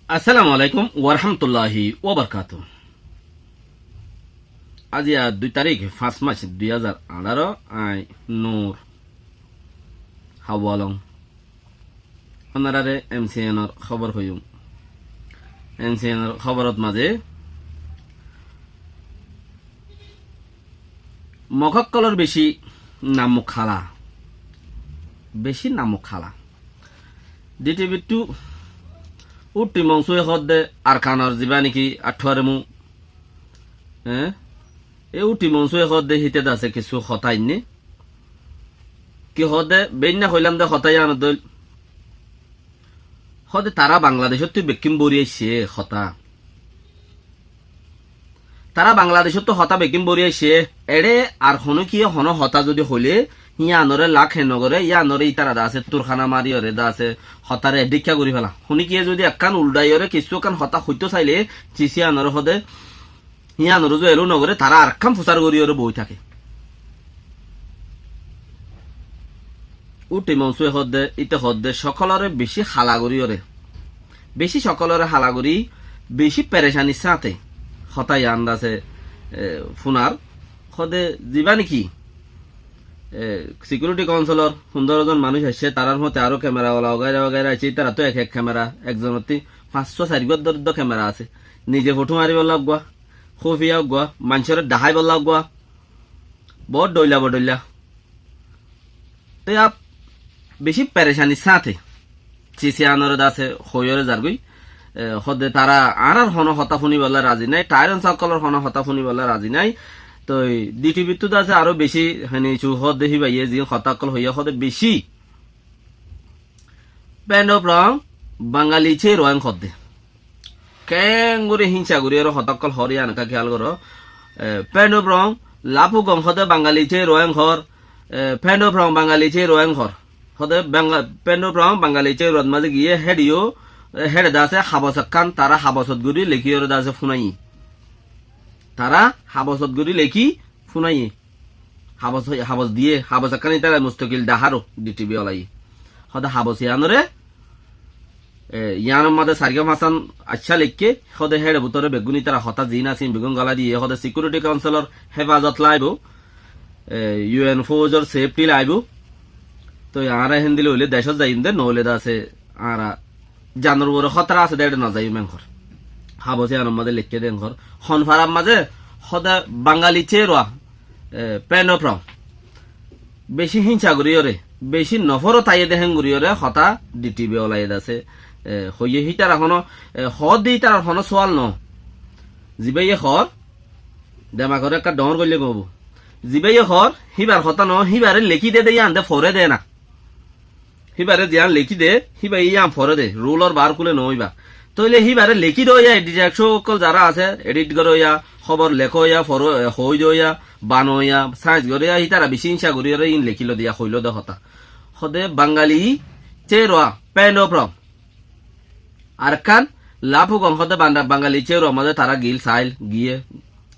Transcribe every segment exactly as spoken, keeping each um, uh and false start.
Assalamu alaikum warahmatulláhi wabarakátuhu. Aijja dui tarík, fañs mac, dui házar añçáro, añí Nur Hawalong. Ónorare M C N or hóbor hoiyúm. M C N or hóborot mazé Mog ókkolor bicí nam muk hála. Bicí nam muk hála. D T V ttu Utti Monsue hoódde Arkanor zibá niki Athuaremu, eé? E Utti Monsue hoódde híte de asé kissú hotá ainné. Ki hoódde, beinna hoilam de hotá yían dóil. Hoódde tará Bangladecóttu bekkín bóri aiccé hotá. Tará Bangladecóttu hotá bekkín bóri aiccé, eçé ar honókiye honó hotá zodi hoilé, yíanoré lak he nogoré, yíanoré ítara de asé turhána mariyóre de asé hotáre dhíkka gorí féla. Honókiye zodi ekkán uldhaiyóre kissú ekkán hotá hoitó sailé, cis yíanoré hoódde, yíanoré zodi elóu nogoré, tará arekkán fusár goríyóre boói táke. Utti Monsue hoódde, íte hoódde, sókolore bicí hala goríyóre, bicí sókolore hala gorí, bicí perecanir sáñte hotá yían de asé, e, fúnar. Hoódde zibá niki, e, Security Council or fundóro zon manúic aiccé, tarár fúañti aró kemera wala wagaira wagaira aiccé, ítarattú ek ek kemera, ekzonottú fañs só sair gúa dóri dóri kemera asé. Nize fotó maribólla eggúa, hófiya eggúa, maincóre dhaháibólla eggúa, boóut dhoilla bodhoilla. Te ab bicí perecanir sáñte cis yíanoré de asé hoiyóre zargói. E, hoódde tará añárar honó hotá fúnibolla razi nái, Tyrants ókkolor honó hotá fúnibolla razi nái. Toi D T V ttu de asé aró bicí, heni cu hoódde híbaye ziín hotá ókkol hoiyé hoódde bicí Band of Wrong, Bangali Che Roang hoódde. Keéngorí hínsa goríyóre hotá ókkol hoór yían ekká kiyál goró. E, Band of Wrong, Lapu Gong hoódde Bangali Che Roang hoór, e, Band of Wrong Bangali Che Roang hoór. Hoódde Banga-, Band of Wrong Bangali Che Roang mazé giyé héçe yó, e, héçe de asé habos ekkán, tará habosot gorí lekíyóre de asé fúnaiyé. Tará habosot gorí lekí fúnaiyé. Habos, habos diyé, habos ekkán ítara mustokil dhaháro D T V olaiyé. Hoódde habos yíanoré, e, yíanor mazé sairgúa fañsán aiccá leikké, hoódde héçe bútore beggún ítara hotá ziín asé beggún gólai diyé, hoódde Security Council or héfazot laibóu, e, U N fouj or safety laibóu. Toi añára héndilla óile decót zaiyum dé, noóile de asé añára zanor uore hótara asé dé, éçe nozaiyum enkor. Habos yíanor mazé leikké dé enkor. Hon farar mazé hoódde Bangali Che Roa, e, Band of Wrong. Bicí hínsa goríyóre, bicí nofórot aiyé dé héen goríyóre hotá D T V olaiyé de asé, e, hoiyé hítara honó, e, hoódde ítarar honó sual noó. Zibáye hoór, demagoré ekká dhoóñr goillé gom óibo. Zibáye hoór, híbar hotá noó, híbaré lekí dé dé yían de foré dé na. Híbaré ziyán lekí de, híbaye yían foré de, rulor baár kúle noó íba. Tóile híbaré lekí doóiya, editor cókkol zará asé, edit goróiya, hóbor lekóiya, foró-, e, hoói doóiya, banóiya, sáiz goróiya, hítara bicí hínsa goríyóre íin lekílo de, yá hoiló de hotá. Hoódde Bangali Che Roa, Band of Wrong. Arekkán Lapu Gong hoódde Banda-, Bangali Che Roa mazé tará giíl saáil, giyé,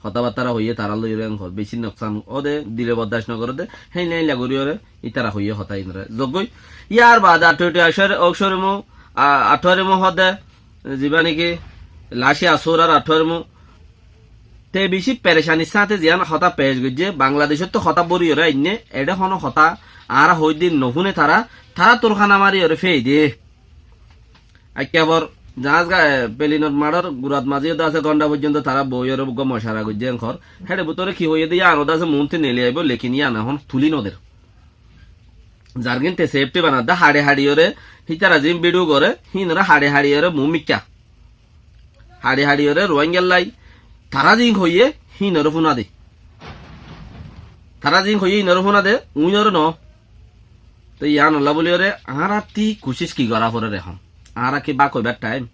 hotábattára hoiyé, tará loiyóre enkor bicí noksán óde, dile bordac nogorédde, héinla héinla goríyóre, ítara hoiyé hotá inore. Zoggói, yárbaade Athuari, Athuari, Okshoremu, a, Athuaremu hoódde, zibá niki, Laci Asur ar Athuaremu, te bicí perecanir sáñte ziyán hotá pec goijjé, Bangladecóttu hotá bóriyóre ainné, eçé honó hotá añára hoóidde nofúne tará, tará turhána mariyóre féyai diyé. Aikkafor zaház ga-, e, pelinor maçor gurat mazé yó de asé, gónda foijjonto tará boóiyoré uggúa mocara goijjé enkor. Héçe bútore ki hoiyé de yían ó de asé muúntu neli aibó, lekin yían ehón tulí noder. Zargín te sefti banadde haçi haçiyoré, hítara ziín bidiu goré, híinoré haçi haçiyoré muúmikká. Haçi haçiyoré Ruáingallái tará ziín hoiyé, híinoré fúnade. Tará ziín hoiyé, híinoré fúnade, uñínoré noó. Te yíanolla bóliyoré añárattí kucíc ki gorá forer ehón? Añára ki bák óibar thaim?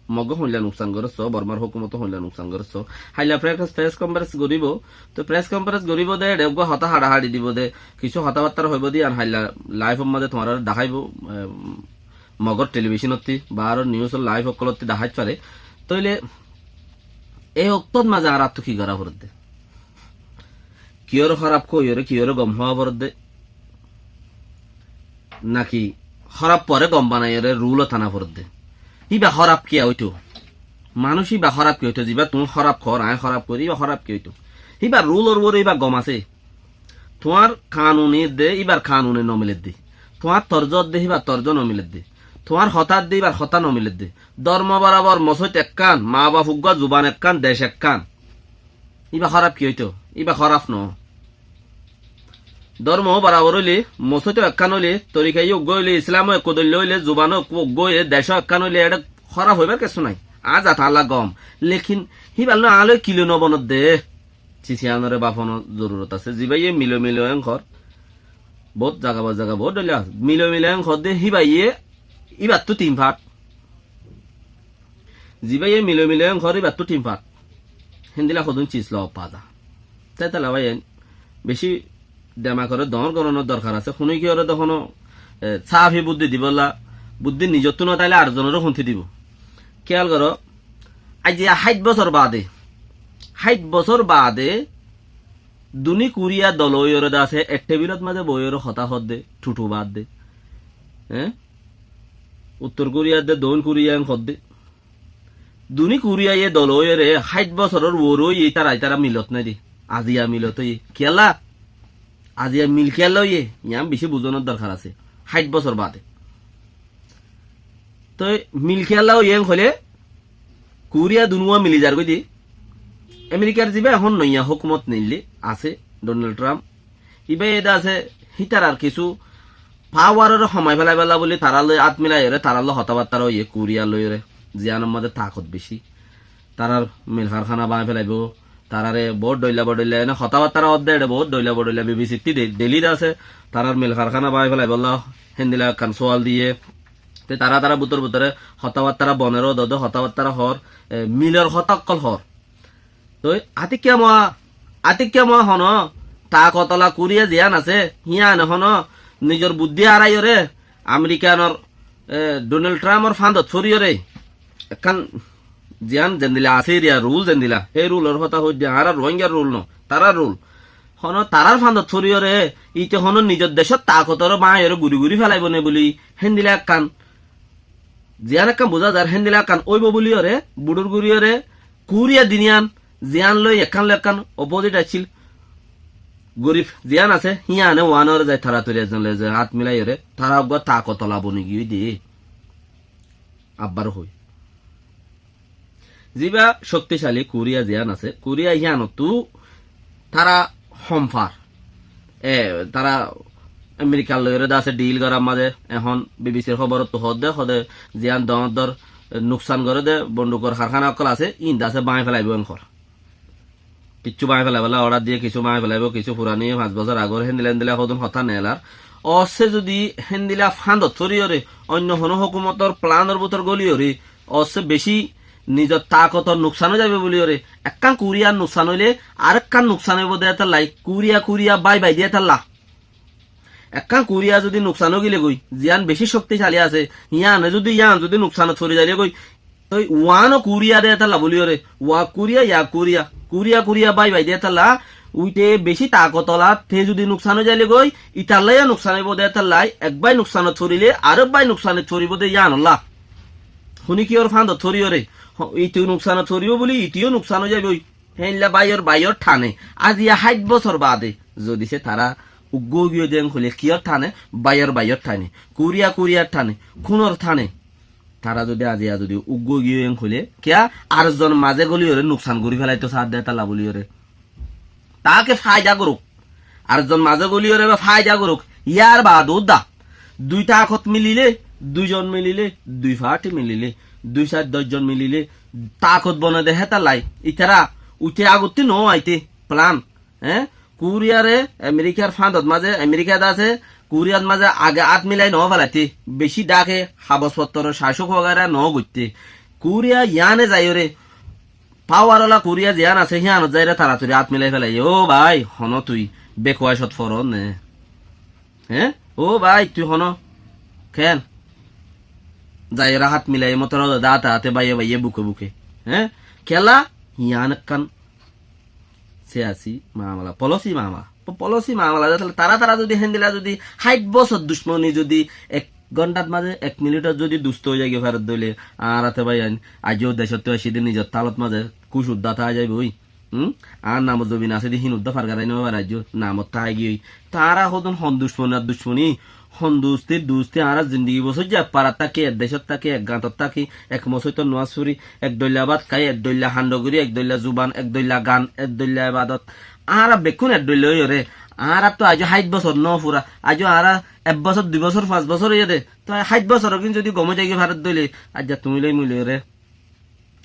Moggé hoilla nuksan gorésso, Bormar hókumoto hoilla nuksan gorésso. Hailla pres, pres konfarens goríbou, te pres konfarens goríbou de, eçé uggúa hotá haçahaçi dibou de, kissú hotábattára hoibóu de, yían hailla laif or mazé tuáñráre daháibou, e, Mogor telibicónottí, baáror niusor laif ókkolótti daháit fare. Tóile e októt mazé añárattú ki gorá foredde? Kiyóre hóraf hoóiyoré kiyóre gom hoóa foredde? Náki hóraf foré gom banaiyóre rulot ana foredde? Íba hóraf kiyá óitou? Manúic íba hóraf kiyá óitou? Zibá tuñí hóraf hoór, aññí hóraf hoóir, íba hóraf kiyá óitou? Íbar rulor uore íba gom asé. Tuáñr kanun edde, íbar kanune nomiledde. Tuáñr torzo edde, íbar torzo nomiledde. Tuáñr hotá edde, íbar hotá nomiledde. Dórmo borabor, mosóit ekkán, maa baf uggúa, zuban ekkán, dec ekkán. Íba hóraf kiyá óitou? Íba hóraf noó. Dórmo borabor óile, mosóito ekkán óile, torika yó uggúa óile, Islamó ekku dóilla óile, zubano ekku uggúa óile, decó ekkán óile, eçé hóraf óibar kessú nái. Añár zat añálla gom. Lekin híbar loi añár loi kilo nobonodde. Sisiyanore báfonor zorurot asé. Zibáye milo milo en hoór. Bout zaga ba zaga bout dóilla. Milo milo en hoódde híbaye íbattú tin fat. Zibáye milo milo en hoór íbattú tin fat. Héndilla hodún sis loo paa za. Tétala báiyain, bicí demakore doóñr gorónor dorkar asé. Hunókiyóre de honó, e, sáfi buddí dibolla, buddí nizottú no táile ar zonoré huntí dibo. Kiyál goró, aijja háit bosór baade, háit bosór baade duní Kuriya dol óiyoré de asé, ek thebilot mazé boóiyoré hotá hoódde, thuthú baadde. Eé? Uttor Kuriya edde, doóin Kuriya en hoódde. Duní Kuriya ye dol óiyoré háit bosoror uore óiye ítara, ítara milot nái de. Aziya milot óiye. Kiyólla? Aziya mil kiyólla óiye? Yián bicí buzonor dorkar asé. Háit bosor baade. Toi mil kiyólla óiye en hoilé, Kuriya dunúa mili zargói de. Amerikar zibá ehón noiya hókumot neille asé, Donald Trump, íba ede asé, hítarar kissú pawaróre homai felaibólla buli tarár loi át milaiyóre, tarár loi hotábattára óiye, Kuriya loiyóre, ziyánor mazé takot bicí. Tarár mil karkána bañi felaibóu, taráre boóut dhoilla bodhoilla, ene hotábattára ódde eçé boóut dhoilla bodhoilla, BBC ttí de-, dhelí de asé, tarár mil karkána bañi felaibólla, héndilla ekkán suwal diyé. Te tará tará bútor bútore hotábattára boner ódde, hotábattára hoór, e, milor hotá ókkol hoór. Toi atikka moa, atikka moa honó, takotola Kuriya ziyán asé, híyane honó nizor buddí áraiyóre, Amerikanor, e, Donald Trumpor fándot foriyóre, ekkán ziyán zendila asé eriya rul zendila, hé rulor hotá hoidde, añárar Ruáingar rul no, tarár rul. Honó tarár fándot foriyóre, ite honó nizor decót takotoré báñiyóre guri guri felaibó né buli, héndila ekkán ziyán ekkán buzá zar, héndila ekkán óibo buliyóre, buçur guriyóre, Kuriya din yián, ziyán loi ekkán loi ekkán opposite accíl, gorif ziyán asé, híyane uánoré zai taratori ezzon loi zai át milaiyóre, tará uggúa takotola boni giyói de. Abbar hoi. Zibá cókticali Kuriya ziyán asé, Kuriya híyanottú tará hom far. E, tará Amerikar loiyóre de asé dhil gorár mazé, ehón BBC r hóborottú hoódde, hoóde ziyán doóñr doóñr, e, nuksan goré de, bondukor karkána ókkol asé, íin de asé báñgi felaibóu en hoór. Kiccú báñgi felaibólla order diyé, kissú báñgi felaibóu, kissú furani, fañs bosór agor, héndilla héndilla hodún hotá neelar. Ossé zudi héndilla fándot foriyóre, oinno honó hókumotor planor bútor goliyóre, ossé bicí nizor takotor nuksan ói zaibou buliyóre, ekkán Kuriyar nuksan óile arekkán nuksan óibou de étalla, Kuriya Kuriya bái bái de étalla. Ekkán Kuriya zudi nuksan ói gilé goi, ziyán bicí cókticali asé, híyane zudi, yián zudi nuksanot fori zailé goi, toi uáno Kuriya de étalla buliyóre, uá Kuriya, yá Kuriya, Kuriya Kuriya bái bái de étalla, uite bicí takotola, te zudi nuksan ói zailé goi, italla yó nuksan óibou de étalla, ek bái nuksanot forilé arek bái nuksanot foribóu de yíanolla. Huni kiyór fándot foriyóre, ho-, ite nuksanot foribóu buli iteyó nuksan ói zaibói. Héndilla báiyor báiyor thane. Aziya háit bosór baade zodi se tará uggúa giyói de en hoilé kiyór thane? Báiyor báiyor thane. Kuriya Kuriyar thane. Kúnor thane? Tará zodi aziya zodi uggúa giyói en hoilé, kiyá arzon mazé goliyóre nuksan gorí felaito saádde étalla buliyóre. Taáke faida goruk. Arzon mazé goliyóre ba faida goruk. Yar baade udda. Dui takot mililé, dui zon mililé, dui fathi mililé, dui sair doc zon mililé, takot bone de hétallai. Itará uite agottí no aite plan. Eé? Kuriyare Amerikar fándot mazé, Amerika de asé, Kuriyat mazé age át milai no felaite. Bicí dháke, habos fottor, cacók wagaira no goitté. Kuriya yíane zaiyóre, pawarola Kuriya ziyán asé, híanot zaiyóre taratori át milai felaiye. Ó bái, honó tui bekuwacot foron né? Eé? Ó bái, tui honó ken zaiyóre hát milai motor dá ate ate báiye báiye buke buke? Eé? Kiyólla? Yían ekkán siyasi mamala, polosi mamala. Po-, polosi mamala, zate tará tará zodi héndilla zodi háit bosór ducmoni zodi ek Góntat mazé ek minitot zodi dustó ói zaigói faredde óile, añára te bái ain, aijjó decóttu aiccí de nizor thalot mazé kúcuddá táa zaiboi. Hm? Añár namot zobin asé de hínuddá fargarai no fare aijjó, namot táa giyói. Te añára hodún hon ducmon ar ducmoni, hon dusti, dusti añára zindigi bosóijja ek farat táki, ek decót táki, ek gañtot táki, ek mosóitor nomás fori, ek dhoilla bát hái, ek dhoilla handho gorí, ek dhoilla zuban, ek dhoilla gan, ek dhoilla ebadot. Añára bekkún ek dhoilla óiyoré. Añárattú aijjó háit bosór no fura. Aijjó añára ek bosór, dui bosór, fañs bosór óiye de. Toi háit bosór gín zodi gom ói zaigói faredde óile, aijja tuñí loi mui loiyoré.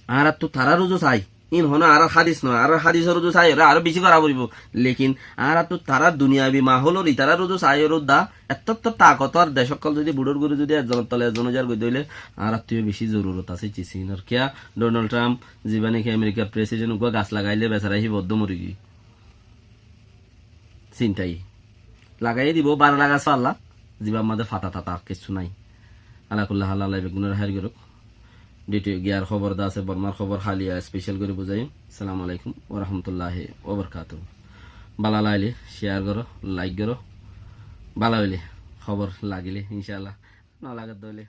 Añárattú tarár uzu sai. Ín honó añárar hádis no, añárar hádisor uzu saiyoré aró beci gorá foribó. Lekin añárattú tarár duniyabi mahólor itarár uzu saiyoré udda, ettótto takotwar dec ókkol zodi buçór gorí zodi ezzonor tole ezzon ói zargói de óile, añárattú yó beci zorurot asé cis ínor. Kiyá Donald Trump, zibá niki Amerikar president, uggúa gas lagailé besara híba uddú mori giyói. Sintai. Lagaiyé dibo, baró lagas falla, zibar mazé fata tata kessú nái. Ala kulli hal, Alla beggúnore háir gorouk. Ditiyo giyar hóbor de asé, Bormar hóbor háliya special gorí buzaiyum. Assalamu alaikum wa rahmatullahi wa barakatuhu. Bála laile share goró, like goró. Bála óile hóbor lagilé, incállah. No lagedde óile